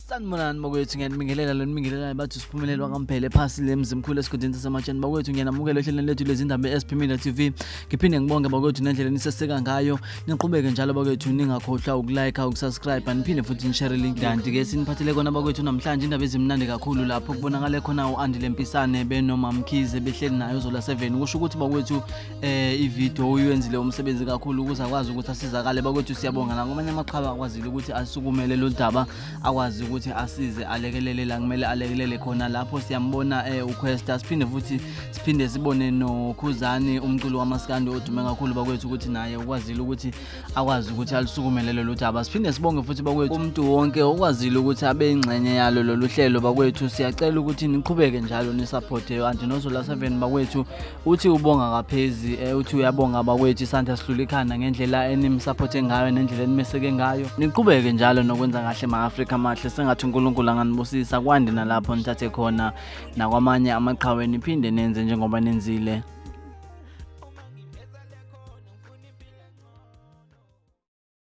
Sanibonani bakwethu, ngiyanibingelela lo nibingelelayo bathi siphumelelwa kaMphele phasi le Mzimkhulu esigodini saseMatsheni. Bakwethu, ngiyanamukela ohlelweni lethu lezindaba e-SP Media TV. Ngiphinde ngibonge bakwethu nendlela eniseseka ngayo. Niqhubeke njalo bakwethu, ningakhohlwa ukulike, ukusubscribe, niphinde futhi nishare link. Kanti-ke siniphathele kona bakwethu namhlanje indaba ezimnandi kakhulu lapho kubonakale khona u-Andile Mpisane benoMamkhize behleli naye uZola 7. Kusho ukuthi bakwethu ivideo uyenzile umsebenzi kakhulu ukuze akwazi ukuthi asizakale. Bakwethu, siyabonga nakwamanye amaqhawe akwazile ukuthi asukumele lo daba, akwazi ukuthi asize, alekelele la kumele alekelele khona. Lapho siyambona uQuesta, siphinde futhi siphinde sibone noKhuzani, umculo wamaskandi odume kakhulu bakwethu, ukuthi naye ukwazile ukuthi akwazi ukuthi alisukumele lolu daba. Siphinde sibonge futhi bakwethu umuntu wonke okwazile ukuthi abe ingxenye yalo lolu hlelo. Bakwethu, siyacela ukuthi niqhubeke njalo nisupporte anti noZola 7. Bakwethu, uthi ubonga kaphezi, uthi uyabonga bakwethu, isandla sihlula ikhanda ngendlela enimsupporte ngayo nendlela enimeseke ngayo. Niqhubeke njalo nokwenza kahle, ma-Afrika mahle. Sengathi uNkulunkulu anganibusisa, kwande nalapho nithathe khona nakwamanye amaqhawe, niphinde nenze njengoba nenzile.